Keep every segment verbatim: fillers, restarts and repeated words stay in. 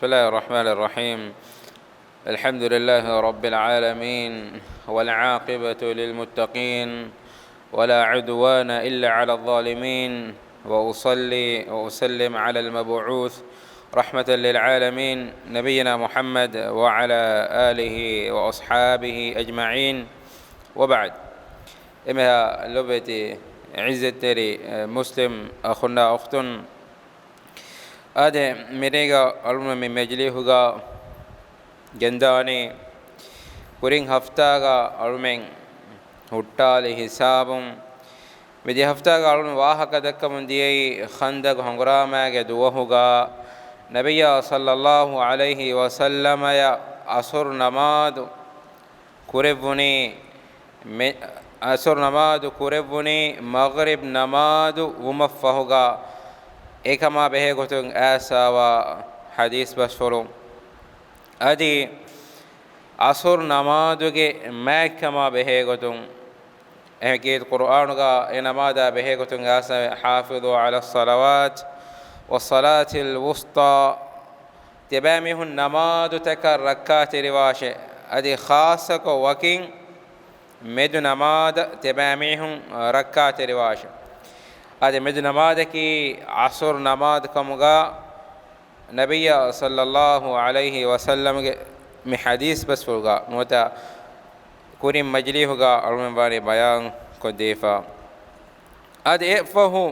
بسم الله الرحمن الرحيم. الحمد لله رب العالمين، والعاقبة للمتقين، ولا عدوان إلا على الظالمين، وأصلي وأسلم على المبعوث رحمة للعالمين، نبينا محمد وعلى آله وأصحابه أجمعين، وبعد. އެންމެހާ ލޮބުވެތި ޢިއްޒަތްތެރި މުސްލިމް އަޚުންނާ އުޚްތުން، އާދެ، މިރޭގަ އަޅުމެން މި މަޖިލީހުގަ ގެންދާނީ، ކުރިން ހަފްތާގަ އަޅުމެން ހުއްޓާލި ހިސާބުން، މިދިޔަ ހަފްތާގަ އަޅުމެން ވާހަކަ ދައްކަމުން ދިޔައީ، ޚަންދަގު ހަނގުރާމައިގެ ދުވަހުގަ ނަބިއްޔާ ޞައްލައްލާހު ޢަލައިހި ވަސައްލަމަޔަށް ޢަޞްރު ނަމާދު ކުރެއްވުނީ، މެ-، ޢަޞްރު ނަމާދު ކުރެއްވުނީ މަޣްރިބް ނަމާދު ވުމަށްފަހުގަ، އެކަމާ ބެހޭގޮތުން އައިސްފާވާ ޙަދީޘް ބަސްފުޅު. އަދި ޢަޞްރު ނަމާދުގެ މާތްކަމާ ބެހޭގޮތުން، އެހެން ކީރިތި ޤުރުއާނުގަ އެ ނަމާދާ ބެހޭގޮތުން އައިސްފާވޭ، حافظوا على الصلوات والصلاة الوسطى، ތިޔަބައިމީހުން ނަމާދުތަކަށް ރައްކާތެރިވާށޭ. އަދި ޚާއްޞަކޮށް ވަކިން މެދު ނަމާދަށް ތިޔަބައިމީހުން ރައްކާތެރިވާށޭ. އަދި މެދު ނަމާދަކީ ޢަޞްރު ނަމާދު ކަމުގަ ނަބިއްޔާ ޞައްލައްލާހު ޢަލައިހި ވަސައްލަމްގެ މި ޙަދީޘް ބަސްފުޅުގަ ނުވަތަ ކުރިން މަޖިލީހުގަ އަޅުމެން ވާނީ ބަޔާން ކޮށްދީފަ. އަދި އެއަށްފަހު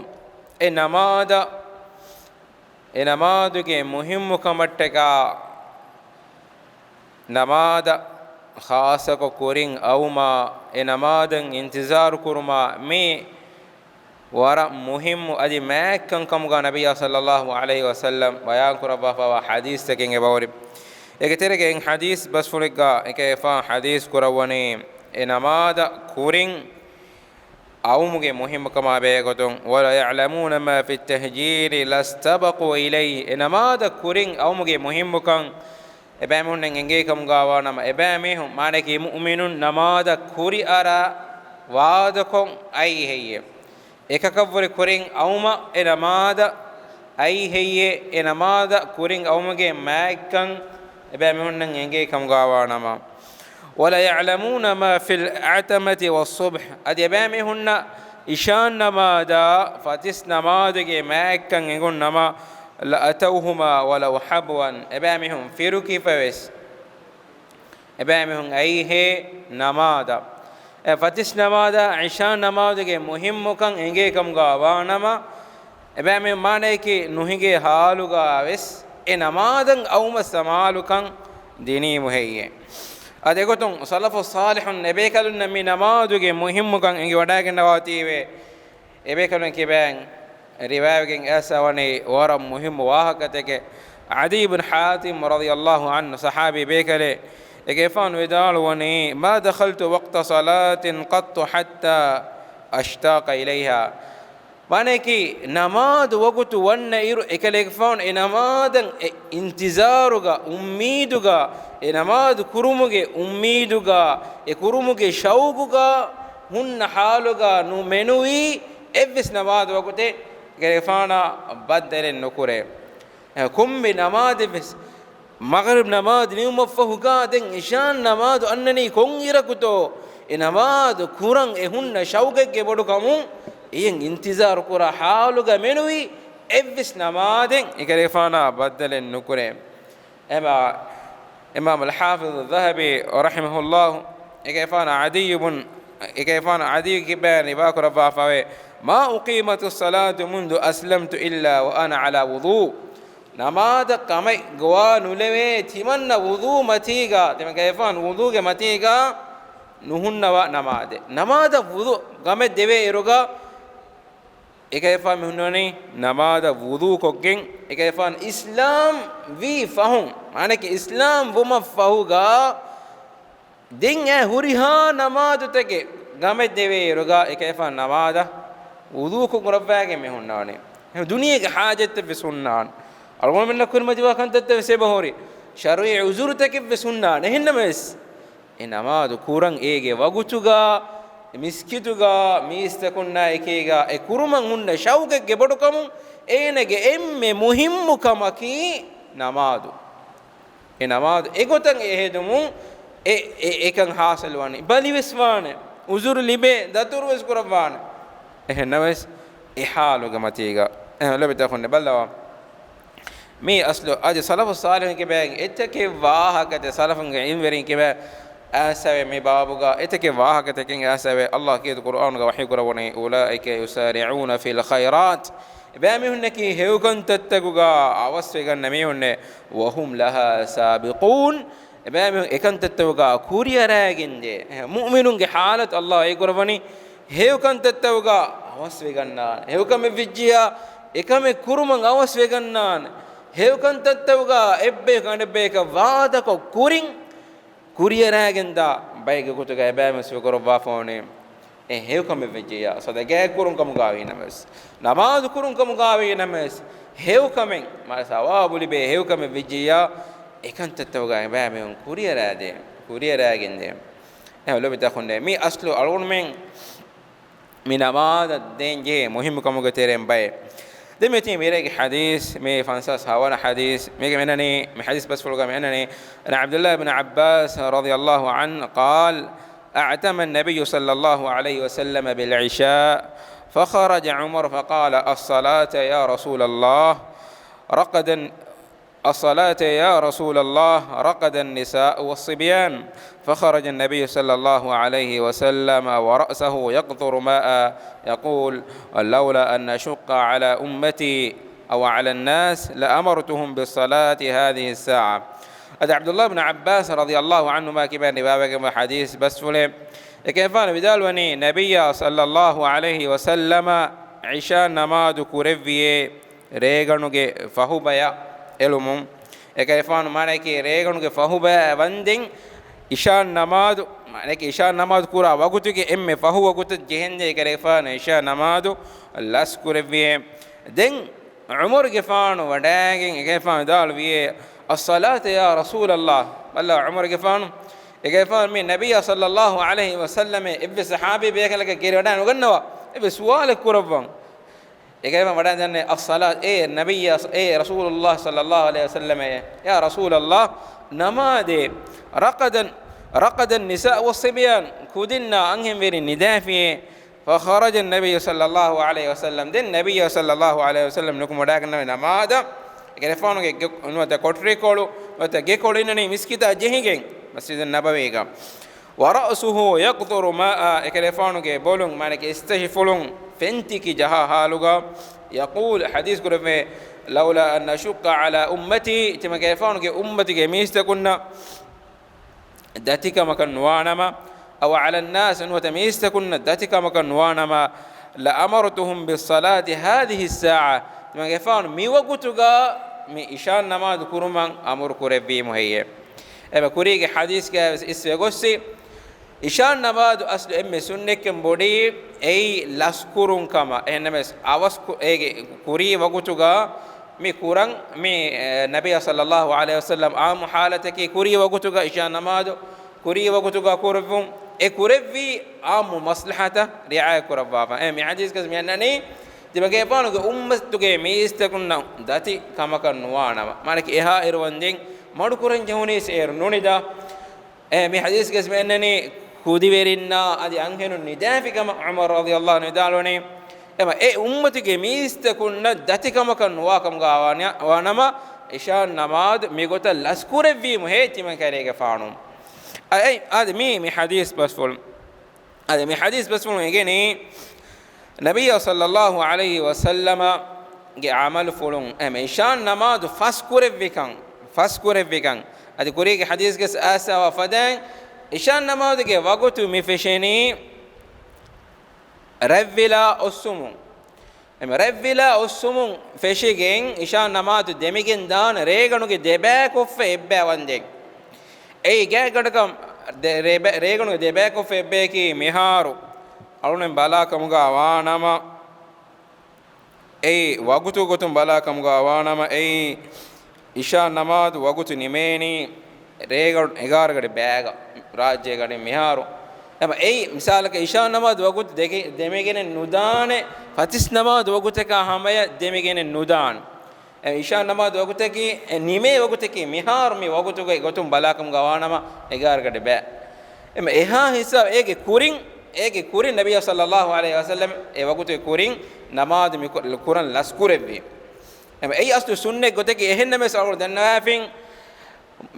އެ ނަމާދަށް، އެ ނަމާދުގެ މުހިއްމުކަމަށްޓަކާ، ނަމާދަށް ޚާއްޞަކޮށް ކުރިން އައުމާ، އެ ނަމާދަށް އިންތިޒާރު ކުރުމާ، މީ ވަރަށް މުހިއްމު އަދި މާތްކަން ކަމުގަ ނަބިއްޔާ ޞައްލައްލާހު ޢަލައިހި ވަސައްލަމް ބަޔާން ކުރައްވާފައިވާ ޙަދީޘްތަކެއް އެބަހުރި. އޭގެ ތެރޭގައި އިން ޙަދީޘް ބަސްފުޅެއްގަ އެކަލޭގެފާނު ޙަދީޘް ކުރައްވަނީ، އެ ނަމާދަށް ކުރިން އައުމުގެ މުހިއްމުކަމާ ބެހޭގޮތުން، وَلَوْ يَعْلَمُونَ مَا فِي التَّهْجِيرِ لَا اسْتَبَقُوا إِلَيْهِ، އެ ނަމާދަށް ކުރިން އައުމުގެ މުހިއްމުކަން އެބައިމީހުންނަށް އެނގޭ ކަމުގަވާނަމަ، އެބައިމީހުން، މާނައަކީ މުއުމިނުން، ނަމާދަށް ކުރިއަރާ ވާދަކޮށް އައީ ހެއްޔޭ؟ އެކަކަށްވުރެ ކުރިން އައުމަށް އެ ނަމާދަށް އައީ ހެއްޔޭ؟ އެ ނަމާދަށް ކުރިން އައުމުގެ މާތްކަން އެބައިމީހުންނަށް އެނގޭ ކަމުގަވާނަމަ، وَلَيَعْلَمُونَ مَا فِي الْعَتَمَةِ وَالصُّبْحِ، އަދި އެބައިމީހުންނަށް އިޝާން ނަމާދާ ފަތިސް ނަމާދުގެ މާތްކަން އެނގުން ނަމަ، لَأَتَوْهُمَا وَلَوْ حَبْوًا، އެބައިމީހުން ފިރުކިފަވެސް، އެބައިމީހުން އައީހޭ ނަމާދަށް. އެ ފަތިސް ނަމާދާ އިޝާން ނަމާދުގެ މުހިއްމުކަން އެނގޭ ކަމުގަ ވާނަމަ، އެބައިމީހުން މާނައަކީ ނުހިނގޭ ހާލުގަ ވެސް އެ ނަމާދަށް އައުމަށް ސަމާލުކަން ދިނީމު ހެއްޔޭ؟ އަދި އެގޮތުން ސަލަފު ޞާލިޙުން އެބޭކަލުންނަށް މި ނަމާދުގެ މުހިއްމުކަން އެނގިވަޑައިގަންނަވާތީވެ، އެބޭކަލުން ކިބައިން ރިވާވެގެން އައިސްފަވަނީ ވަރަށް މުހިއްމު ވާހަކަތަކެއް. ޢަދީ ބިން ޙާތިމް ރަޟިޔައްލާހު ޢަންހު ޞަޙާބީ ބޭކަލެއް، އޭގެފާނު ވިދާޅުވަނީ، مَا دَخَلْتُ وَقْتَ صَلَاةٍ قَطُّ حَتَّىٰ أَشْتَاقَ إِلَيْهَا. މާނައަކީ، ނަމާދު ވަގުތު ވަންނަ އިރު އެކަލޭގެފާނު އެ ނަމާދަށް އެ އިންތިޒާރުގަ، އުއްމީދުގަ، އެ ނަމާދު ކުރުމުގެ އުއްމީދުގަ، އެ ކުރުމުގެ ޝައުގުގަ ހުންނަ ޙާލުގަ ނުމެނުވީ އެއްވެސް ނަމާދު ވަގުތެއް އެކަލޭގެފާނާ ބައްދަލެއް ނުކުރޭ. އެ ކޮންމެ ނަމާދެއްވެސް، މަޣްރިބް ނަމާދު ނިމުމަށްފަހުގަ ދެން އިޝާން ނަމާދު އަންނަނީ ކޮން އިރަކުތޯ؟ އެ ނަމާދު ކުރަން އެ ހުންނަ ޝައުގެއްގެ ބޮޑުކަމުން އެއިން އިންތިޒާރު ކުރާ ޙާލުގަ މެނުވީ އެއްވެސް ނަމާދެއް އެކަލޭގެފާނާ ބައްދަލެއް ނުކުރޭ. އެމާ، އިމާމުލް ޙާފިޡު ޛަހަބީ ރަޙިމަހުﷲ، އެކަލޭގެފާނު ޢަދިއްޔު ބުން، އެކަލޭގެފާނު ޢަދިއްޔު ކިބައިން ރިވާ ކުރައްވާފަވޭ، مَا أُقِيمَتِ الصَّلَاةُ مُنْذُ أَسْلَمْتُ إِلَّا وَأَنَا عَلَى وُضُوءٍ. ނަމާދަށް ކަމެއް ގޮވާ ނުލެވޭ ތިމަންނަ ވުޟޫ މަތީގަ، ތިމަން އެކަލޭގެފާނު ވުޟޫގެ މަތީގަ ނުހުންނަވާ ނަމާދެއް. ނަމާދަށް ވުޟޫ ކަމެއް ދެވޭ އިރުގަ، އެކަލޭގެފާނު މި ހުންނަވަނީ ނަމާދަށް ވުޟޫ ކޮށްގެން، އެކަލޭގެފާނު އިސްލާމް ވީ ފަހުން، މާނައަކީ އިސްލާމް ވުމަށް ފަހުގަ، ދެން އެ ހުރިހާ ނަމާދުތަކެއް ކަމެއް ދެވޭ އިރުގަ، އެކަލޭގެފާނު ނަމާދަށް ވުޟޫކޮށް ކުރައްވައިގެން މި ހުންނާނެ. ދުނިޔޭގެ ޙާޖަތްތައްވެސް ހުންނާނެ. އަޅުގަނޑުމެންނަށް ކުރިމަތިވާ ކަންތައްތައްވެސް އެބަހުރި. ޝަރުޢީ ޢުޛުރުތަކެއްވެސް ހުންނާނެ. އެހެންނަމަވެސް، އެ ނަމާދު ކުރަން އޭގެ ވަގުތުގަ، މިސްކިތުގަ، މީސްތަކުންނާ އެކީގަ، އެ ކުރުމަށް ހުންނަ ޝައުގެއްގެ ބޮޑުކަމުން، އޭނަގެ އެންމެ މުހިއްމު ކަމަކީ ނަމާދު. އެ ނަމާދު އެގޮތަށް އެ ހެދުމުން އެ، އެ، އެކަން ހާސިލް ވާނެ. ބަލިވެސް ވާނެ. އުޒުރު ލިބޭ، ދަތުރުވެސް ކުރައްވާނެ. އެހެންނަމަވެސް އެ ހާލުގެ މަތީގަ، އެހެން ލޮބުވެތި އަޚުންނޭ ބައްލަވާ. މީ އަސްލު އަދި ސަލަފު ޞާލިޙުން ކިބައިން އެތަކެއް ވާހަކަތައް، ސަލަފުންގެ ޢިލްމުވެރިން ކިބައިން އައިސްފަވޭ މި ބާބުގަ އެތަކެއް ވާހަކަތަކެއް އައިސްފަވޭ. ﷲ ކީރިތި ޤުރްއާނުގަ ވަޙީ ކުރައްވަނީ، "أولئك يسارعون في الخيرات." އެބައިމީހުންނަކީ ހެޔޮކަންތައްތަކުގަ އަވަސްވެގަންނަ މީހުންނޭ، "وهم لها سابقون." އެބައިމީހުން އެކަންތައްތަކުގަ ކުރިއަރައިގެންދޭ. މުއުމިނުންގެ ޙާލަތު ﷲ ވަޙީ ކުރައްވަނީ، ހެޔޮކަންތައްތަކުގަ އަވަސްވެގަންނާނެ. ހެޔޮކަމެއް ވެއްޖިއްޔާ، އެކަމެއް ކުރުމަށް އަވަސްވެގަންނާނެ. ހެޔޮކަންތައްތަކުގަ އެއްބަޔަކު އަނެއްބަޔަކަށް ވާދަކޮށް ކުރިން ކުރިއަރައިގެންދާ ބައެއްގެ ގޮތުގަ އެބައިމީހުން ސިފަކުރައްވާފަވަނީ. އެ ހެޔޮކަމެއް ވެއްޖިއްޔާ، ޞަދަޤާތް ކުރުން ކަމުގަ ވީނަމަވެސް، ނަމާދު ކުރުން ކަމުގަ ވީނަމަވެސް، ހެޔޮކަމެއް މާ ސަވާބު ލިބޭ ހެޔޮކަމެއް ވެއްޖިއްޔާ، އެކަންތައްތަކުގަ އެބައިމީހުން ކުރިއަރައިދޭ، ކުރިއަރައިގެންދޭ. އެ ލޮބުވެތި އަޚުންނޭ، މީ އަސްލު އަޅުގަނޑުމެން މި ނަމާދަށް ދޭން ޖެހޭ މުހިއްމު ކަމުގެ ތެރެއިން ބައެއް. ދެން މިއޮތީ މިރޭގެ ޙަދީޘް، މި ފަންސާސް ހަވަނަ ޙަދީޘް. މީގެ މި އަންނަނީ، މި ޙަދީޘް ބަސްފުޅުގަ މި އަންނަނީ، عن عبد الله بن عباس رضي الله عنه قال: اعتم النبي صلى الله عليه وسلم بالعشاء، فخرج عمر فقال: الصلاة يا رسول الله، رقد الصلاة يا رسول الله، رقد النساء والصبيان. فخرج النبي صلى الله عليه وسلم ورأسه يقطر ماء يقول: لولا أن أشق على أمتي أو على الناس لأمرتهم بالصلاة هذه الساعة. އަދި ޢަބްދުﷲ ބިން ޢައްބާސް ރަޟިޔަﷲ ޢަންހުމާ ކިބައިން ރިވާވެގެންވާ ޙަދީޘް ބަސްފުޅެއް. އެކަލޭގެފާނު ވިދާޅުވަނީ، ނަބިއްޔާ ޞައްލަﷲ ޢަލައިހި ވަސައްލަމަ ޢިޝާ ނަމާދު ކުރެއްވިއޭ ރޭގަނޑުގެ ފަހުބަޔަށް އެޅުމުން. އެކަލޭގެފާނު މާނައަކީ ރޭގަނޑުގެ ފަހުބަޔަށް ވަންދެން ޢިޝާ ނަމާދު، މާނައަކީ ޢިޝާ ނަމާދު ކުރާ ވަގުތުގެ އެންމެ ފަހު ވަގުތަށް ޖެހެންދެން އެކަލޭގެފާނު ޢިޝާ ނަމާދު ލަސް ކުރެއްވިއޭ. ދެން ޢުމަރުގެފާނު ވަޑައިގެން އެކަލޭގެފާނު ވިދާޅުވިއޭ، الصلاة يا رسول الله. ބައްލަވާ ޢުމަރުގެފާނު، އެކަލޭގެފާނު މި ނަބިއްޔާ ޞައްލަﷲ ޢަލައިހި ވަސައްލަމަށް އެއްވެސް ޞަޙާބީ ބޭކަލަކަށް ގެރި ވަޑައިނުގަންނަވާ، އެއްވެސް ސުވާލެއް ކުރައްވަން. އެކަލޭގެފާނު ވަޑައިގެން ދަންނަވަނީ، الصلاة، އޭ ނަބިއްޔާ، އޭ ރަސޫލުﷲ ޞައްލަﷲ ޢަލައިހި ވަސައްލަމަ، يا رسول الله، ނަމާދޭ، رقد، رقد النساء والصبيان، ކުދިންނާ އަންހެންވެރިން ނިދާފިޔޭ. فخرج النبي صلى الله عليه وسلم، ދެން ނަބިއްޔާ ޞައްލަﷲ ޢަލައިހި ވަސައްލަމަ ނުކުމެ ވަޑައިގެންނަވަނީ ނަމާދަށް. އެކަލޭގެފާނުގެ ގެ-، ނުވަތަ ކޮޓަރިކޮޅު، ނުވަތަ ގެކޮޅު އިންނަނީ މިސްކިތާ ޖެހިގެން، މަސްޖިދުއް ނަބަވީގަ. ورأسه يقطر ماء، އެކަލޭގެފާނުގެ ބޮލުން، މާނައަކީ އެސްތަށިފުޅުން ފެންތިކި ޖަހާ ޙާލުގަ، يقول، ޙަދީޘް ކުރެއްވޭ، لولا أن أشق على أمتي، ތިމަން އެކަލޭގެފާނުގެ އުއްމަތުގެ މީސްތަކުންނަށް ދަތިކަމަކަށް ނުވާނަމަ، أو على الناس، ނުވަތަ މީސްތަކުންނަށް ދަތިކަމަކަށް ނުވާނަމަ، لأمرتهم بالصلاة هذه الساعة، ތިމަން އެކަލޭގެފާނު މި ވަގުތުގަ މި ޢިޝާ ނަމާދު ކުރުމަށް އަމުރު ކުރެއްވީމު ހެއްޔޭ؟ އެބަ ކުރީގެ ޙަދީޘްގައި ވެސް އިސްވެ ގޮއްސި، ޢިޝާ ނަމާދު އަސްލު އެންމެ ސުންނަތްކަން ބޮޑީ އެއީ ލަސްކުރުން ކަމަށް. އެހެންނަމަވެސް އަވަސް ކު-، އޭގެ ކުރީ ވަގުތުގަ މި ކުރަން މި، އެ، ނަބިއްޔާ ޞައްލަﷲ ޢަލައިހި ވަސައްލަމަ ޢާއްމު ޙާލަތަކީ ކުރީ ވަގުތުގަ ޢިޝާ ނަމާދު ކުރީ ވަގުތުގަ ކުރެއްވުން. އެ ކުރެއްވީ ޢާއްމު މަޞްލަޙަތަށް ރިޢާޔަތް ކުރައްވާފަ. އެ މި ޙަދީޘްގަސް މި އަންނަނީ، ތިމަގޭފާނުގެ އުއްމަތުގެ މީސްތަކުންނަށް ދަތި ކަމަކަށް ނުވާނަމަ. މާނައަކީ އެހާއިރު ވަންދެން މަޑުކުރަން ޖެހުނީސް އޭރު ނުނިދާ. އެ މި ޙަދީޘްގަސް މި އަންނަނީ، ކުދިވެރިންނާ އަދި އަންހެނުން ނިދާފި ކަމަށް ޢުމަރު ރަޟިޔަﷲ ޢަންހު ވިދާޅުވަނީ. އެމަ އެ އުއްމަތުގެ މީސްތަކުންނަށް ދަތިކަމަކަށް ނުވާކަމުގަ ވާނަ-، ވާނަމަ، ޢިޝާ ނަމާދު މިގޮތަށް ލަސް ކުރެއްވީމު ހޭ ތިމަން ކަލޭގެފާނު. އަ-، އަދި މީ، މި ޙަދީޘް ބަސްފުޅު. އަދި މި ޙަދީޘް ބަސްފުޅުން އެނގެނީ، ނަބިއްޔާ ޞައްލަﷲ ޢަލައިހި ވަސައްލަމަގެ ޢަމަލުފުޅުން އެމަ ޢިޝާ ނަމާދު ފަސް ކުރެއްވިކަން، ފަސް ކުރެއްވިކަން. އަދި ކުރީގެ ޙަދީޘްގަސް އައިސާވާ ފަދައިން، ޢިޝާ ނަމާދުގެ ވަގުތު މި ފެށެނީ ރަތްވިލާ އޮއްސުމުން. އެމަ ރަތްވިލާ އޮއްސުމުން ފެށިގެން ޢިޝާ ނަމާދު ދެމިގެން ދާން ރޭގަނޑުގެ ދެބައިކޮށްފަ އެއްބައި ވަންދެން. އެއީ ގާތްގަނޑަކަށް ދެ-، ރޭބަ-، ރޭގަނޑުގެ ދެބައިކޮށްފަ އެއްބަޔަކީ މިހާރު އަޅުން ބަލާ ކަމުގަ ވާނަމަ، އެއީ ވަގުތު ގޮތުން ބަލާ ކަމުގަ ވާނަމަ، އެއީ ޢިޝާ ނަމާދު ވަގުތު ނިމޭނީ ރޭގަނޑު އެގާރަ ގަޑި ބައިގަ، ރާއްޖޭގަ މިހާރު. އެމަ އެއީ މިސާލަކަށް ޢިޝާ ނަމާދު ވަގުތު ދެގެ-، ދެމިގެނެއް ނުދާނެ، ފަތިސް ނަމާދު ވަގުތަކާ ހަމަޔަށް ދެމިގެނެއް ނުދާނެ. އެ އިޝާ ނަމާދު ވަގުތަކީ، އެ ނިމޭ ވަގުތަކީ މިހާރު މި ވަގުތުގެ ގޮތުން ބަލާކަމުގަ ވާނަމަ އެގާރަ ގަޑި ބައި. އެމަ އެހާ ހިސާބް އޭގެ ކުރިން، އޭގެ ކުރިން ނަބިއްޔާ ޞައްލައްލާހު ޢަލައިހި ވަސައްލަމް އެ ވަގުތުގެ ކުރިން ނަމާދު މި ކު-، ކުރަން ލަސްކުރެއްވި. އެމަ އެއީ އަސްލު ސުންނަތް ގޮތަކީ. އެހެންނަމަވެސް އަޅުގަނޑު ދަންނަވާފިން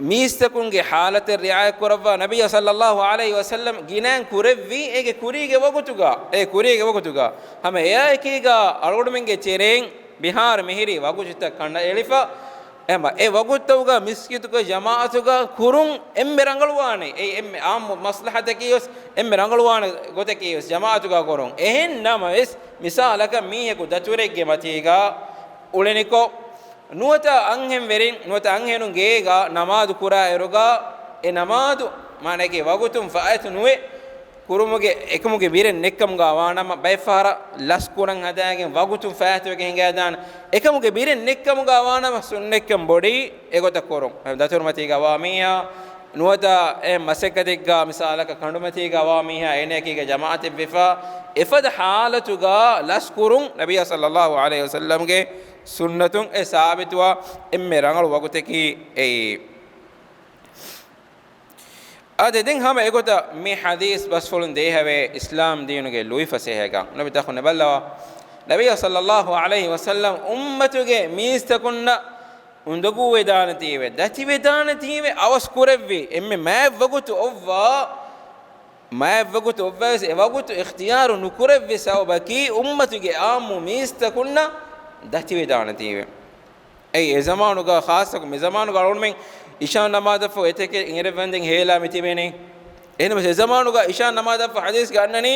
މީސްތަކުންގެ ޙާލަތެއް ރިޢާޔަތް ކުރައްވާ ނަބިއްޔާ ޞައްލައްލާހު ޢަލައިހި ވަސައްލަމް ގިނައިން ކުރެއްވީ އޭގެ ކުރީގެ ވަގުތުގަ، އޭ ކުރީގެ ވަގުތުގަ. ހަމަ އެއާއެކީގަ އަޅުގަނޑުމެންގެ ތެރެއިން މިހާރު މިހިރީ ވަގުތުތައް ކަނޑައެޅިފަ، އެމަ އެ ވަގުތުތަކުގަ މިސްކިތުގަ ޖަމާޢަތުގަ ކުރުން އެންމެ ރަނގަޅުވާނެ. އެއީ އެންމެ އާއްމު މަސްލަހަތަކީވެސް އެންމެ ރަނގަޅުވާނެ ގޮތަކީވެސް ޖަމާޢަތުގަ ކުރުން. އެހެން ނަމަވެސް، މިސާލަކަށް މީހަކު ދަތުރެއްގެ މަތީގަ އުޅެނިކޮށް، ނުވަތަ އަންހެން ވެރިން، ނުވަތަ އަންހެނުން ގޭގަ ނަމާދު ކުރާއިރުގަ، އެ ނަމާދު މާނައަކީ ވަގުތުން ފާއިތު ނުވެ، ކުރުމުގެ އެކަމުގެ ބިރެއް ނެއްކަމުގަ ވާނަމަ، ބައެއް ފަހަރަށް ލަސް ކުރަން ހަދާގެން ވަގުތުން ފާއިތުވެގެން ހިނގައިދާނެ. އެކަމުގެ ބިރެއް ނެއްކަމުގަ ވާނަމަ، ސުންނަތްކަން ބޮޑީ އެގޮތަށް ކުރުން. ދަތުރުމަތީގަ ވާ މީހާ، ނުވަތަ އެ މަސައްކަތެއްގަ، މިސާލަކަށް ކަނޑުމަތީގަ ވާ މީހާ، އޭނައަކީގަ ޖަމާޢަތެއްވެފަ، އެފަދަ ޙާލަތުގަ ލަސް ކުރުން ނަބިއްޔާ ޞައްލައްލާހު ޢަލައިހި ވަސައްލަމްގެ ސުންނަތުން އެ ސާބިތުވާ އެންމެ ރަނގަޅު ވަގުތަކީ އެއީ. އާދެ، ދެން ހަމަ އެގޮތަށް މި ޙަދީޘް ބަސްފުޅުން ދޭހަވޭ އިސްލާމް ދީނުގެ ލުއިފަސޭހަކަން. ނަބިތަކު ނަބައްލަވާ، ނަބިއްޔާ ޞައްލައްލާހު ޢަލައިހި ވަސައްލަމް އުއްމަތުގެ މީސްތަކުންނަށް އުނދަގޫވެދާނެތީވެ، ދަތިވެދާނެތީވެ އަވަސް ކުރެއްވި އެންމެ މާތް ވަގުތު އޮއްވާ، މާތް ވަގުތު އޮއްވާވެސް އެ ވަގުތު އިޚްތިޔާރު ނުކުރެއްވި ސަބަބަކީ އުއްމަތުގެ އާއްމު މީސްތަކުންނަށް ދަތިވެދާނެތީވެ. އެއީ އެ ޒަމާނުގަ ޚާއްޞަކޮށް މި ޒަމާނުގަ އަޅުގަނޑުމެން އިޝާ ނަމާދަށްފަހު އެތެކެއް އެނގިރައްވަންދެން ހޭލާ މިތިބޭނީ. އެހެންވެސް އެ ޒަމާނުގަ އިޝާ ނަމާދަށްފަހު ޙަދީޘްގަ އަންނަނީ،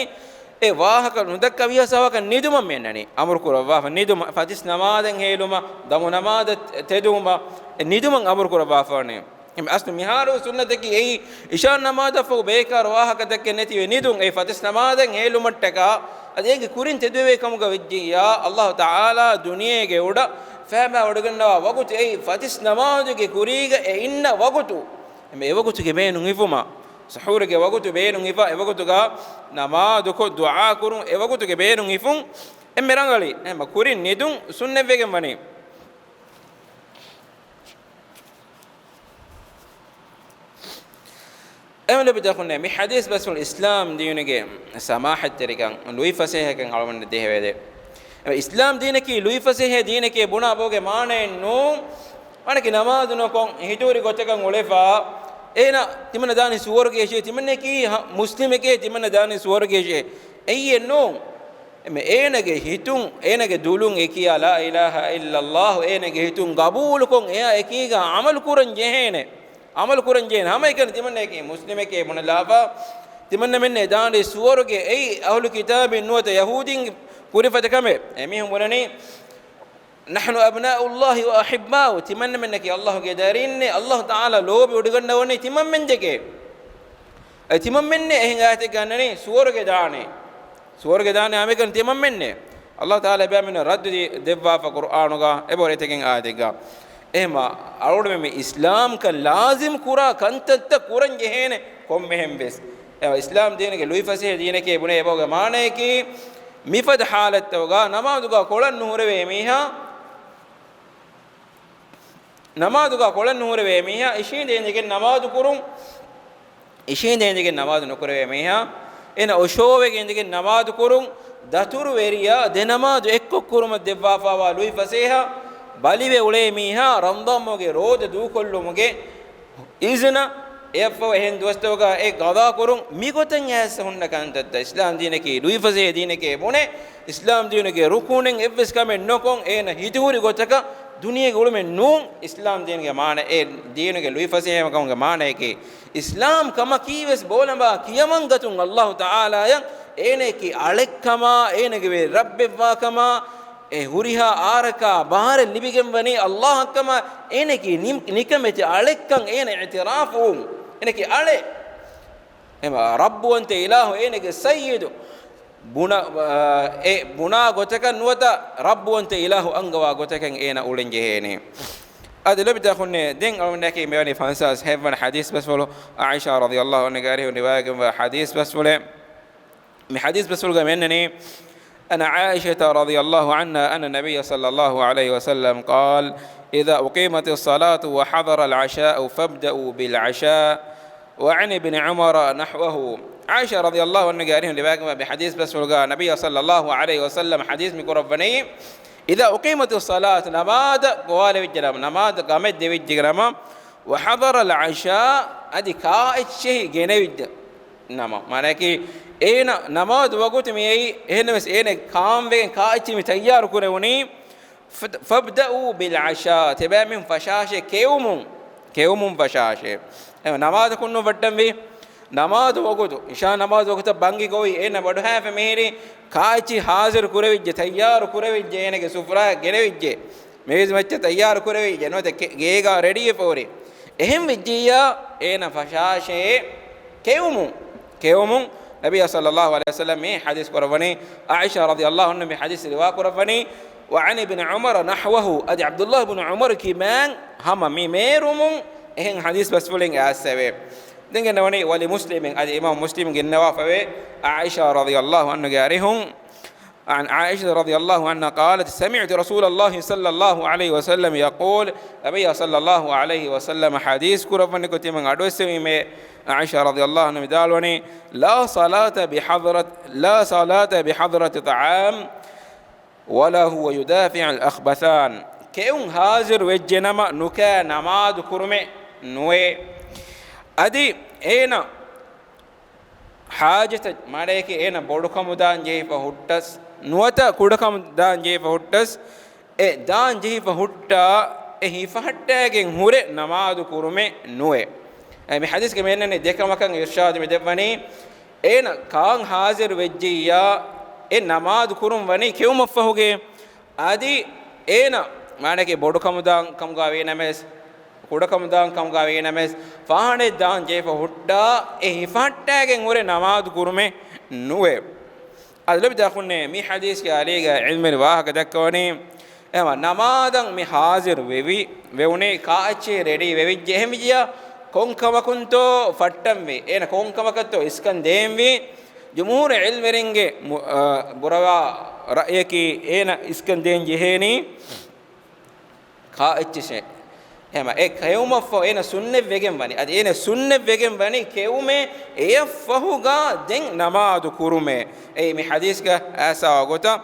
އެ ވާހަކަ ނުދައްކަ ވީހާވެސް ވާހަކަ ނިދުމަށް މި އަންނަނީ. އަމުރު ކުރައްވާފަ ނިދުމަށް، ފަތިސް ނަމާދެއް ހޭލުމަށް، ދަމު ނަމާދަށް ތެދުވުމަށް، އެ ނިދުމަށް އަމުރު ކުރައްވާފަ ވަނީ. އެމެ އަސްލު މިހާރު ސުންނަތަކީ އެއީ، އިޝާ ނަމާދަށްފަހު ބޭކާރު ވާހަކަތަކެއް ނެތިވެ ނިދުން، އެ ފަތިސް ނަމާދަށް ހޭލުމަށްޓަކާ، އަދި އޭގެ ކުރިން ތެދުވެވޭ ކަމުގަ ވެއްޖިއްޔާ، އައްލާހު ތަޢާލާ ދުނިޔޭގެ އުޑަށް ފައިބާވަޑައިގަންނަވާ ވަގުތު އެއީ، ފަތިސް ނަމާދުގެ ކުރީގަ އެ އިންނަ ވަގުތު. އެމެ އެ ވަގުތުގެ ބޭނުން ހިފުމަށް، ސަޙޫރުގެ ވަގުތު ބޭނުން ހިފާ، އެ ވަގުތުގަ ނަމާދުކޮށް ދުޢާ ކުރުން، އެ ވަގުތުގެ ބޭނުން ހިފުން އެންމެ ރަނގަޅީ. އެހެންމަ ކުރިން ނިދުން ސުންނަތްވެގެން ވަނީ. އެހެން ލޯބިތަކުންނޭ، މި ޙަދީޘް ބަސްފުޅު އިސްލާމް ދީނުގެ ސަމާޙަތްތެރިކަން، ލުއިފަސޭހަކަން އަޅުގަނޑަށް ދޭހަވޭ. އެ އިސްލާމް ދީނަކީ ލުއިފަސޭހަ ދީނެކޭ ބުނާ ބަހުގެ މާނައެއް ނޫން. މާނައަކީ ނަމާދު ނުކޮށް، ހިތުހުރި ގޮތަކަށް އުޅެފަ، އޭނަ ތިމަންނަ ދާނީ ސުވަރުގެ އިށޭ، ތިމަންނައަކީ ހަ-، މުސްލިމެކޭ، ތިމަންނަ ދާނީ ސުވަރުގެ އިށޭ. އެއީ އެއް ނޫން. އެމެ އޭނަގެ ހިތުން، އޭނަގެ ދުލުން އެ ކިޔާ ލާ އިލާހަ އިއްލައްލާހު އޭނަގެ ހިތުން ގަބޫލުކޮށް، އެއާ އެކީގަ ޢަމަލު ކުރަން ޖެހޭނެ. ޢަމަލު ކުރަން ޖެހޭނެ. ހަމައެކަނި ތިމަންނައަކީ މުސްލިމެކޭ ބުނެލާފަ، ތިމަންނަމެންނޭ ދާނީ ސުވަރުގެ. އެއީ އަހުލު ކިތާބީން ނުވަތަ ޔަހޫދީން ކުރި ފަދަ ކަމެއް. އެމީހުން ބުނަނީ، "نحن أبناء الله وأحباؤه"، ތިމަންނަމެންނަކީ އައްލާހުގެ ދަރީންނޭ، އައްލާހު ތަޢާލާ ލޯބި އުޑިގަންނަވަނީ ތިމަންމެންދެކޭ. އެ ތިމަންމެންނޭ އެހެން އާޔަތެއްގަ އަންނަނީ ސުވަރުގެ ދާނީ. ސުވަރުގެ ދާނީ ހަމައެކަނި ތިމަންމެންނޭ. އައްލާހު ތަޢާލާ އެބައިމީހުންނަށް ރައްދު ދި-، ދެއްވާފަ ޤުރްއާނުގަ އެބަހުރި އެތަކެއް އާޔަތެއްގަ. އެހެންމަ އަޅުގަނޑުމެން މި އިސްލާމްކަން ލާޒިމް ކުރާ ކަންތައްތައް ކުރަން ޖެހޭނެ ކޮންމެހެން ވެސް. އެ އިސްލާމް ދީނުގެ ލުއިފަސޭހަ ދީނެކޭ ބުނޭ އެބަހުގެ މާނައަކީ، މިފަދަ ޙާލަތްތަކުގަ ނަމާދުގަ ކޮޅަށް ނުހުރެވޭ މީހާ، ނަމާދުގަ ކޮޅަށް ނުހުރެވޭ މީހާ އިށީނދެ އިނދެގެން ނަމާދު ކުރުން، އިށީނދެ އިނދެގެން ނަމާދު ނުކުރެވޭ މީހާ، އޭނަ އޮށޯވެގެން އިނދެގެން ނަމާދު ކުރުން، ދަތުރުވެރިޔާ ދެ ނަމާދު އެއްކޮށް ކުރުމަށް ދެއްވާފައިވާ ލުއިފަސޭހަ ބަލިވެ އުޅޭ މީހާ ރަމަޟާން މަހުގެ ރޯދަ ދޫކޮށްލުމުގެ އިޒުނަ އެއަށްފަހު އެހެން ދުވަސްތަކުގަ އެ ގަޟާ ކުރުން. މިގޮތަށް އައިސް ހުންނަ ކަންތައްތައް. އިސްލާމް ދީނަކީ ލުއިފަސޭހަ ދީނެކޭ ބުނެ، އިސްލާމް ދީނުގެ ރުކުނެއް އެއްވެސް ކަމެއް ނުކޮށް، އޭނަ ހިތުހުރި ގޮތަކަށް ދުނިޔޭގަ އުޅުމެއް ނޫން. އިސްލާމް ދީނުގެ މާނަ، އެ ދީނުގެ ލުއިފަސޭހަ ކަމުގެ މާނައަކީ، އިސްލާމް ކަމަކީވެސް ބޯލަނބާ ކިޔަމަންގަތުން އައްލާހު ތަޢާލާއަށް އޭނައަކީ އަޅެއްކަމާ، އޭނަގެ ވެރި ރައްބެއްވާކަމާ، އެ ހުރިހާ އާރަކާ ބާރެއް ލިބިގެންވަނީ އައްލާހަށްކަމަށް، އޭނައަކީ ނި-، ނިކަމެތި އަޅެއްކަން އޭނަ އިޢުތިރާފުވުން. އޭނައަކީ އަޅެއް. އެމަ ރައްބުވަންތަ އިލާހު އޭނަގެ ސައްޔިދު. ބުނާ، އާ، އެ ބުނާ ގޮތަކަށް ނުވަތަ ރައްބުވަންތަ އިލާހު އަންގަވާ ގޮތަކަށް އޭނަ އުޅެން ޖެހޭނެ. އަދި ލޯބިތަކުންނޭ، ދެން އަޅުގަނޑަކީ މިވަނީ ފަންސާސް ހަތްވަނަ ޙަދީޘް ބަސްފުޅު، ޢާއިޝާ ރަޟިޔައްލާހު ޢަންހާގެ އަރިހުން ރިވާޔަތްވާ ޙަދީޘް ބަސްފުޅެއް. މި ޙަދީޘް ބަސްފުޅުގަ މިއަންނަނީ، عن عائشة رضي الله عنها أن النبي صلى الله عليه وسلم قال: إذا أقيمت الصلاة وحضر العشاء فابدأوا بالعشاء. وعن ابن عمر نحوه. ޢާއިޝާ ރަޟިޔަﷲ ޢަންހާގެ އަރިހުން ރިވާޔަތްވާ މި ޙަދީޘް ބަސްފުޅުގަ ނަބިއްޔާ ޞައްލަﷲ ޢަލައިހި ވަސައްލަމަ ޙަދީޘް މި ކުރައްވަނީ، إذا أقيمت الصلاة، ނަމާދަށް ގޮވާލެވިއްޖެ ނަމަ، ނަމާދަށް ގަމެއް ދެވިއްޖެ ނަމަ، وحضر العشاء، އަދި ކާއެއްޗެހި ގެނެވިއްޖެ ނަމަ، މާނައަކީ، އޭނަ ނަމާދު ވަގުތު މިއައީ، އެހެންނަމަވެސް އޭނަ ކާންވެގެން ކާއެއްޗެއް މި ތައްޔާރު ކުރެވުނީ، ފަ-، فابدأوا بالعشاء، ތިބޭމީހުން ފަށާށޭ ކެއުމުން، ކެއުމުން ފަށާށޭ. އެ ނަމާދަކުން ނުވައްޓަންވީ، ނަމާދު ވަގުތު، އިޝާ ނަމާދު ވަގުތަށް ބަންގި ގޮވި، އޭނަ ބަޑުހައިފަ މިހިރީ، ކާއެއްޗި ޙާޒިރު ކުރެވިއްޖެ، ތައްޔާރު ކުރެވިއްޖެ، އޭނަގެ ސުފްރާ ގެނެވިއްޖެ، މޭޒު މައްޗަށް ތައްޔާރު ކުރެވިއްޖެ، ނުވަތަ ގޭގަ ރެޑީވެފަ ހުރި. އެހެން ވެއްޖިއްޔާ، އޭނަ ފަށާށޭ ކެއުމުން، ކެއުމުން. ނަބިއްޔާ ޞައްލަﷲ ޢަލައިހި ވަސައްލަމް މި ޙަދީޘް ކުރައްވަނީ، ޢާއިޝާ ރަޟިޔަﷲ ޢަންހާ މި ޙަދީޘް ރިވާ ކުރައްވަނީ، وعن ابن عمر نحوه، އަދި ޢަބްދުﷲ ބުނު ޢުމަރު ކިބައިން ހަމަ މި މޭރުމުން އެހެން ޙަދީޘް ބަސްފުޅެއް އައިސްފަވޭ. ދެން ގެންނަވަނީ، ولمسلم، އަދި އިމާމު މުސްލިމް ގެންނަވާފަވޭ، ޢާއިޝާ ރަޟިޔަﷲ ޢަންހާގެ އަރިހުން، عن عائشة رضي الله عنها قالت: سمعت رسول الله صلى الله عليه وسلم يقول، ނަބިއްޔާ ޞައްލަﷲ ޢަލައިހި ވަސައްލަމަ ޙަދީޘް ކުރައްވަނިކޮށް ތިމަން އަޑުއެއްސެވީމޭ. ޢާއިޝާ ރަޟިޔަﷲ ޢަންހާ ވިދާޅުވަނީ، لا صلاة بحضرة، لا صلاة بحضرة طعام ولا هو يدافع الأخبثان. ކެއުން ޙާޒިރު ވެއްޖެ ނަމަ ނުކާ ނަމާދު ކުރުމެއް ނުވޭ. އަދި އޭނަ ޙާޖަތަށް، މާނައަކީ އޭނަ ބޮޑުކަމު ދާން ޖެހިފަ ހުއްޓަސް، ނުވަތަ ކުޑަކަމު ދާން ޖެހިފަ ހުއްޓަސް، އެ ދާން ޖެހިފަ ހުއްޓާ، އެ ހިފަހައްޓައިގެން ހުރެ ނަމާދު ކުރުމެއް ނުވޭ. އެ މި ޙަދީޘްގެ މޭންނަނީ ދެކަމަކަށް އިރްޝާދު މި ދެއްވަނީ، އޭނަ ކާން ޙާޒިރު ވެއްޖިއްޔާ، އެ ނަމާދު ކުރުން ވަނީ ކެއުމަށްފަހުގެ، އަދި އޭނަ މާނައަކީ ބޮޑުކަމުދާން ކަމުގަ ވީނަމަވެސް، ކުޑަކަމުދާން ކަމުގަ ވީނަމަވެސް، ފާހަނައެއް ދާން ޖެހިފަ ހުއްޓާ، އެ ހިފަހައްޓައިގެން ހުރެ ނަމާދު ކުރުމެއް ނުވޭ. އަދި ލޮބިތަކުންނޭ މި ޙަދީޘްގެ އަލީގަ ޢިލްމުވެރި ވާހަކަ ދައްކަވަނީ، އެހެންވީމަ ނަމާދަށް މި ޙާޒިރު ވެވި، ވެވުނީ ކާއެއްޗެހި ރެޑީ ވެވިއްޖެ. އެހެންވިއްޖިއްޔާ ކޮންކަމަކުންތޯ ފައްޓަންވީ، އޭނަ ކޮންކަމަކަށްތޯ އިސްކަން ދޭންވީ، ޖުމްހޫރު ޢިލްމުވެރިންގެ މު-، އާ، ބުރަވާ ރައްޔަކީ އޭނަ އިސްކަން ދޭން ޖެހޭނީ ކާއެއްޗެހި. އެހެންވީމަ އެ ކެއުމަށްފަހު އޭނަ ސުންނަތްވެގެން ވަނީ. އަދި އޭނަ ސުންނަތްވެގެން ވަނީ ކެއުމޭ، އެއަށްފަހުގަ ދެން ނަމާދު ކުރުމޭ. އެއީ މި ޙަދީޘްގަ އައިސްފަވާ ގޮތަށް.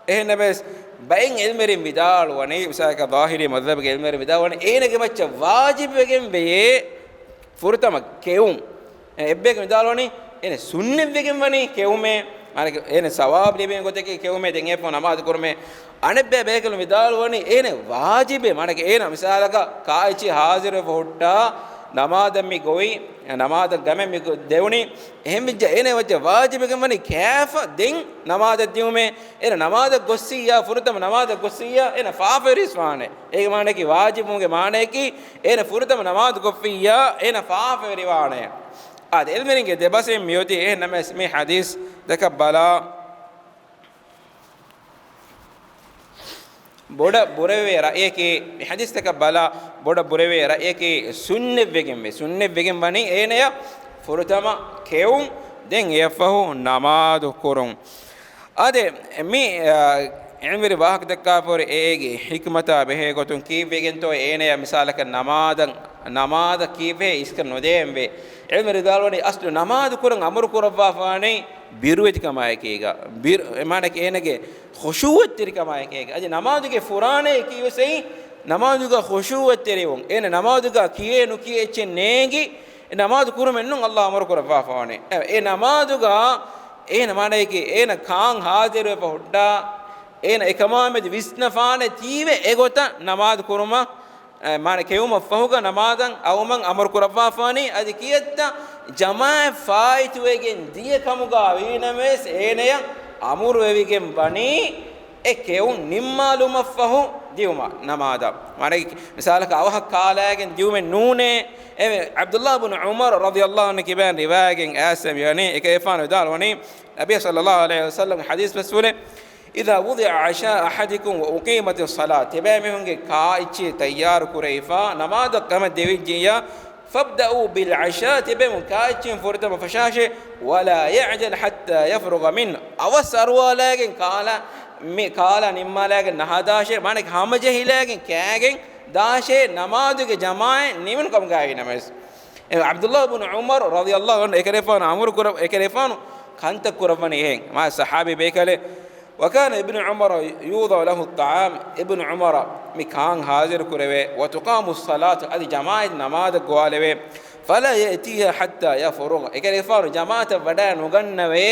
އެހެންނަމަވެސް، ބައެއް ޢިލްމުވެރިން ވިދާޅުވަނީ، މިސާލަކަށް ޒާހިރީ މަޛްހަބުގެ ޢިލްމުވެރިން ވިދާޅުވަނީ، އޭނަގެ މައްޗަށް ވާޖިބުވެގެން ވެޔޭ ފުރަތަމަ ކެއުން. އެއްބަޔަކު ވިދާޅުވަނީ، އޭނަ ސުންނަތްވެގެން ވަނީ ކެއުމޭ، މާނައަކީ އޭނަ ސަވާބު ލިބޭ ގޮތަކީ ކެއުމޭ، ދެން އެއަށްފަހު ނަމާދު ކުރުމޭ. އަނެއްބަޔަކު ބޭކަލުން ވިދާޅުވަނީ، އޭނަ ވާޖިބޭ، މާނައަކީ އޭނަ މިސާލަކަށް ކާއެއްޗެހި ޙާޒިރުވެފަ ހުއްޓާ، ނަމާދަށް މި ގޮވި، ނަމާދަށް ގަމެއް މި ދެވުނީ. އެހެންވިއްޖެ އޭނަ މައްޗަށް ވާޖިބުވެގެން ވަނީ ކާފަ ދެން ނަމާދަށް ދިއުމޭ. އޭނަ ނަމާދަށް ގޮއްސިއްޔާ، ފުރަތަމަ ނަމާދަށް ގޮއްސިއްޔާ، އޭނަ ފާފަވެރިވެސް ވާނެ. އޭގެ މާނައަކީ ވާޖިބުވުމުގެ މާނައަކީ، އޭނަ ފުރަތަމަ ނަމާދު ކޮށްފިއްޔާ، އޭނަ ފާފަވެރިވާނެ. އާދެ، ޢިލްމުވެރިންގެ ދެބަސް މިއޮތީ. އެހެންނަމަވެސް މި ޙަދީޘް ދައްކަ ބަލާ. ބޮޑަށް ބުރަވެވޭ ރައްޔަކީ، މި ޙަދީޘްތަކަށް ބަލާ، ބޮޑަށް ބުރަވެވޭ ރައްޔަކީ ސުންނަތްވެގެންވޭ. ސުންނަތްވެގެން ވަނީ އޭނަޔަށް ފުރަތަމަ ކެއުން، ދެން އެއަށްފަހު ނަމާދު ކުރުން. އާދެ، މި، އާ، ޢިލްމުވެރި ވާހަކަ ދައްކާފަ ހުރި އޭގެ ޙިކްމަތާ ބެހޭ ގޮތުން ކީއްވެގެންތޯ އޭނަޔަށް މިސާލަކަށް ނަމާދަށް، ނަމާދަށް ކީއްވެ އިސްކަން ނުދޭންވޭ؟ ޢިލްމުވެރިން ވިދާޅުވަނީ އަސްލު ނަމާދު ކުރަން އަމުރު ކުރައްވާފާނީ ބިރުވެތިކަމާއެކީގަ، ބިރު، މާނައަކީ އޭނަގެ ޚުޝޫޢަތްތެރިކަމާއެކީގަ. އަދި ނަމާދުގެ ފުރާނައެއް ކީވެސް އެއީ ނަމާދުގަ ޚުޝޫޢަތްތެރިވުން. އޭނަ ނަމާދުގަ ކިޔޭ ނުކިޔޭ އެއްޗެއް ނޭނގި، އެ ނަމާދު ކުރުމެއް ނޫން ﷲ އަމުރު ކުރައްވާފާނެ. އެ، އެ ނަމާދުގަ އޭނަ މާނައަކީ އޭނަ ކާން ޙާޟިރުވެފަ ހުއްޓާ، އޭނަ އެކަމާމެދު ވިސްނަފާނެ ތީވެ އެގޮތަށް ނަމާދު ކުރުމަށް، އެ، މާނަ ކެއުމަށް ފަހުގަ ނަމާދަށް އައުމަށް އަމުރު ކުރައްވާފާނީ. އަދި ކިއެއްތަ ޖަމާޢަތް ފާއިތުވެގެން ދިޔަ ކަމުގަ ވީނަމަވެސް އޭނަޔަށް އަމުރުވެވިގެން ވަނީ އެ ކެއުން ނިންމާލުމަށްފަހު ދިއުމަށް ނަމާދަށް. މާނައަކީ، މިސާލަކަށް އަވަހަށް ކާލައިގެން ދިއުމެއް ނޫނޭ. އެ ޢަބްދުﷲ ބުނު ޢުމަރު ރަޟިޔަﷲ ޢަންހު ކިބައިން ރިވާޔަތް އައިސްފަ މިވަނީ، އެކަލޭގެފާނު ވިދާޅުވަނީ، ނަބީ ޞައްލަﷲ ޢަލައިހި ވަސައްލަމްގެ ޙަދީޘް ބަސްފުޅެއް، إذا وضع عشاء أحدكم وأقيمت الصلاة، ތިބޭމީހުންގެ ކާއެއްޗެއް ތައްޔާރު ކުރެވިފަ، ނަމާދަށް ގަމެއް ދެވިއްޖިއްޔާ، فابدأوا بالعشاء، ތިބެމުން ކާއެއްޗިން ފުރަތަމަ ފަށާށޭ، ولا يعجل حتى يفرغ منه، އަވަސް އަރުވާލައިގެން ކާލާ، މި ކާލާ ނިންމާލައިގެން ނަހަދާށޭ، މާނައަކީ ހަމަޖެހިލައިގެން ކާގެން ދާށޭ، ނަމާދުގެ ޖަމާޢަތް ނިމުނު ކަމުގައި ނަމަވެސް. އެ ޢަބްދުﷲ ބުނު ޢުމަރު ރަޟިޔަﷲ ޢަންހު އެކަލޭފާނު އަމުރު ކުރަ، އެކަލޭފާނު ކަންތައް ކުރައްވަނީ އެހެން. މާ ޞަޙާބީ ބޭކަލެއް. وكان ابن عمر يوضع له الطعام، އިބްނު ޢުމަރަށް މި ކާން ޙާޟިރު ކުރެވޭ، وتقام الصلاة، އަދި ޖަމާޢަތް ނަމާދަށް ގޮވާލެވޭ، فلا يأتيها حتى يفرغ، އެކަލޭފާނު ޖަމާޢަތަށް ވަޑައި ނުގަންނަވޭ،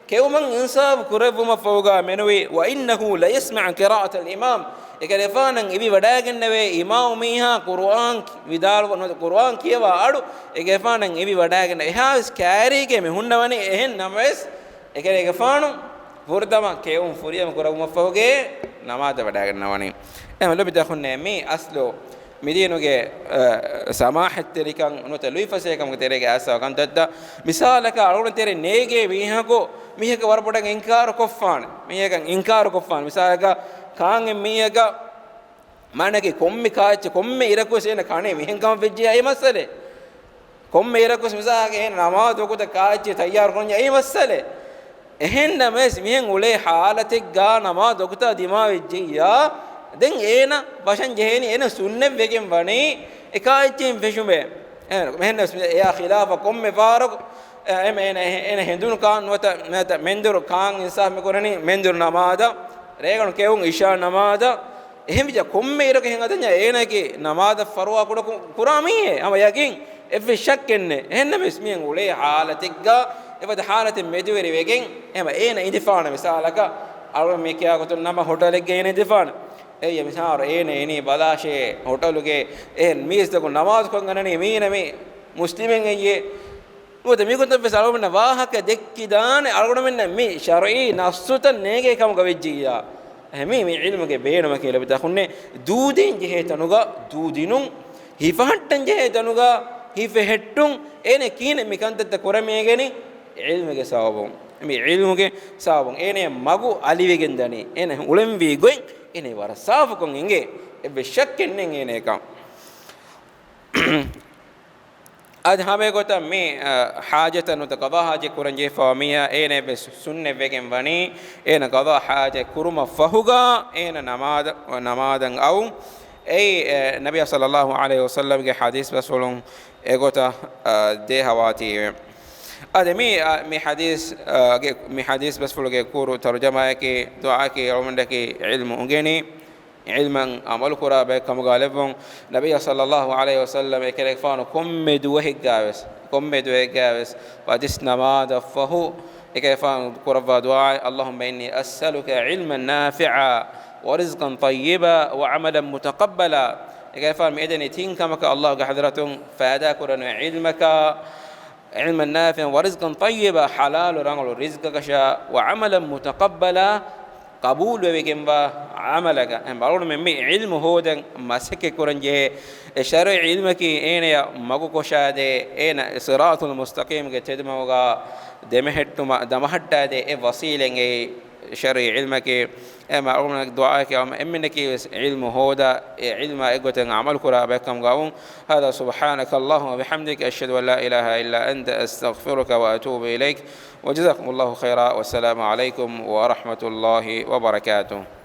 ކެއުމަށް އިންސާފު ކުރެއްވުމަށްފަހުގަ މެނުވީ، وإنه ليسمع قراءة الإمام، އެކަލޭފާނަށް އިވި ވަޑައިގަންނަވޭ އިމާމު މީހާ ޤުރުއާން ވިދާޅު، ނުވަތަ ޤުރުއާން ކިޔަވާ އަޑު އެކަލޭފާނަށް އިވި ވަޑައިގަންނަ، އެހާވެސް ކައިރީގައި މި ހުންނަވަނީ. އެހެން ނަމަވެސް، އެކަލޭގެފާނު ފުރަތަމަ ކެއުން ފުރިހަމަ ކުރެއްވުމަށްފަހުގައި ނަމާދަށް ވަޑައިގަންނަވަނީ. އެހެން ލޯބިތަކުންނޭ، މީ އަސްލު މިދީނުގެ، އަ، ސަމާޙަތްތެރިކަން ނުވަތަ ލުއިފަސޭހަކަމުގެ ތެރޭގައި އައިސްފަ ކަންތައްތައް. މިސާލަކަށް އަޅުގަނޑު ތެރެ ނޭގޭ މީހަކު މީހަކަށް ވަރަށް ބޮޑަށް އިންކާރު ކޮށްފާނެ. މީހަކަށް އިންކާރު ކޮށްފާނެ. މިސާލަކަށް ކާން އެއް މީހަކަށް މާނައަކީ ކޮންމެ ކާއެއްޗެއް، ކޮންމެ އިރަކުވެސް އޭނަ ކަނޭ މިހެން ކަމަށް ވެއްޖެއްޔާ އެއީ މައްސަލައެއް. ކޮންމެ އިރަކުވެސް މިސާލަކަށް އޭނަ ނަމާދު ވަގުތަށް ކާއެއްޗެއް ތައްޔާރު ކުރަންޏާ އެއީ މައްސަލައެއް. އެހެން ނަމަވެސް މިހެން އުޅޭ ޙާލަތެއްގަ ނަމާދު ވަގުތާ ދިމާވެއްޖެއްޔާ، ދެން އޭނަ ފަށަން ޖެހޭނީ، އޭނަ ސުންނަތް ވެގެން ވަނީ އެ ކާއެއްޗެއިން ފެށުމޭ. އެހެން ނަމަވެސް އެއާ ޚިލާފަށް ކޮންމެ ފަހަރަކު، އެ، އެ، އޭނަ ހެ-، އޭނަ ހެނދުނު ކާން ނުވަތަ، ނުވަތަ މެންދުރު ކާން އިންސާފު މި ކުރަނީ މެންދުރު ނަމާދަށް، ރޭގަނޑު ކެއުން އިޝާ ނަމާދަށް، އެހެންވިއްޔާ ކޮންމެ އިރަކު ހިނގަދަންޏާ އޭނައަކީ ނަމާދަށް ފަރުވާ ކުޑަކު ކުރާ މީހެއް ހަމަ ޔަގީން، އެއްވެސް ޝައްކެއް ނެތް. އެހެންނަމަވެސް މިހެން އުޅޭ ޙާލަތެއްގަ، އެފަދަ ޙާލަތެއް މެދުވެރިވެގެން، އެހެމަ އޭނަ އިނދެފާނެ. މިސާލަކަށް އަޅުގަނޑު މި ކިޔާ ގޮތުން ނަމަ ހޮޓަލެއްގަ އޭނަ އިނދެފާނެ. އެއްޔަ މިސާލު އޭނަ އިނީ ބަލާށޭ ހޮޓަލުގެ އެހެން މީސްތަކުން ނަމާދު ކޮށްގަންނަނީ މީނަ މި މުސްލިމެއް އެއްޔޭ. ނުވަތަ މިގޮތަށްވެސް އަޅުގަނޑަށް ވާހަކަ ދެއްކިދާނެ، އަޅުގަނޑުމެންނަށް މި ޝަރުޢީ ނައްޞުތައް ނޭނގޭ ކަމުގަ ވެއްޖިއްޔާ. އެހެން މީ، މީ ޢިލްމުގެ ބޭނުމަކީ ލޯބިތަކުންނޭ. ދޫދޭން ޖެހޭ ތަނުގަ ދޫދިނުން، ހިފަހައްޓަން ޖެހޭ ތަނުގަ ހިފެހެއްޓުން، އޭނަ ކިހިނެއް މި ކަންތައްތައް ކުރަމޭގެނީ؟ ޢިލްމުގެ ސަބަބުން. މި ޢިލްމުގެ ސަބަބުން އޭނަ މަގު އަލިވެގެން ދަނީ. އޭނަ އުޅެންވީ ގޮތް އޭނަ ވަރަށް ސާފުކޮށް އެނގޭ. އެއްވެސް ޝައްކެއް ނެތް އޭނައަކަށް. އަދި ހަމައެގޮތަށް މި، އަ، ޙާޖަތަށް ނުވަތަ ޤަޟާ ޙާޖަތް ކުރަން ޖެހިފައިވާ މީހާ އޭނަ އެއްވެސް ސުންނަތް ވެގެން ވަނީ، އޭނަ ޤަޟާ ޙާޖަތް ކުރުމަށް ފަހުގަ އޭނަ ނަމާދަށް، ނަމާދަށް އައު. އެއީ، އެ، ނަބިއްޔާ ޞައްލައްލާހު ޢަލައިހި ވަސައްލަމްގެ ޙަދީޘް ބަސްފުޅުން އެގޮތަށް، އަ، ދޭހަވާތީވެ. އަދި މި، އަ، މި ޙަދީޘް، އަ، ގެ، މި ޙަދީޘް ބަސްފުޅުގެ ކުރު ތަރުޖަމާއަކީ، ދުޢާއަކީ އަޅުގަނޑަކީ ޢިލްމު އުނގެނި، ޢިލްމަށް ޢަމަލު ކުރާ ބައެއް ކަމުގަ ލެއްވުން. ނަބިއްޔާ ޞައްލައްލާހު ޢަލައިހި ވަސައްލަމް އެކަލޭގެފާނު ކޮންމެ ދުވަހެއްގަވެސް، ކޮންމެ ދުވަހެއްގަވެސް ފަތިސް ނަމާދަށްފަހު އެކަލޭގެފާނު ކުރައްވާ ދުޢާ، اللهم إني أسألك علما نافعا ورزقا طيبا وعملا متقبلا. އެކަލޭގެފާނު މި އެދެނީ ތިން ކަމަކަށް ﷲގެ ޙަޟްރަތުން ފައިދާ ކުރަން ޢިލްމަކާ، علما نافعا ورزقا طيبا، ޙަލާލު ރަނގަޅު ރިޒްޤަކަށާ، وعملا متقبلا، ޤަބޫލުވެވިގެންވާ ޢަމަލަކަށް. އެހެން އަޅުގަނޑުމެން މި ޢިލްމު ހޯދަން މަސައްކަތް ކުރަން ޖެހޭ. އެ ޝަރުޢީ ޢިލްމަކީ އޭނަޔަށް މަގުކޮށާދޭ، އޭނަ ޞިރާޠުލް މުސްތަޤީމްގެ ތެދުމަގުގަ ދެމެހެއްޓުމަށް ދަމަހައްޓާދޭ އެއް ވަސީލަތް އެއީ ޝަރުޢީ ޢިލްމަކީ. އެހެމަ އަޅުގަނޑު ދުޢާއެކޭ އެންމެންނަކީވެސް ޢިލްމު ހޯދާ، އެ ޢިލްމާ އެއްގޮތަށް ޢަމަލު ކުރާ ބައެއްކަމުގަ ވުން. هذا، سبحانك اللهم وبحمدك، أشهد أن لا إله إلا أنت، أستغفرك وأتوب إليك. وجزاكم الله خيرا، والسلام عليكم ورحمة الله وبركاته.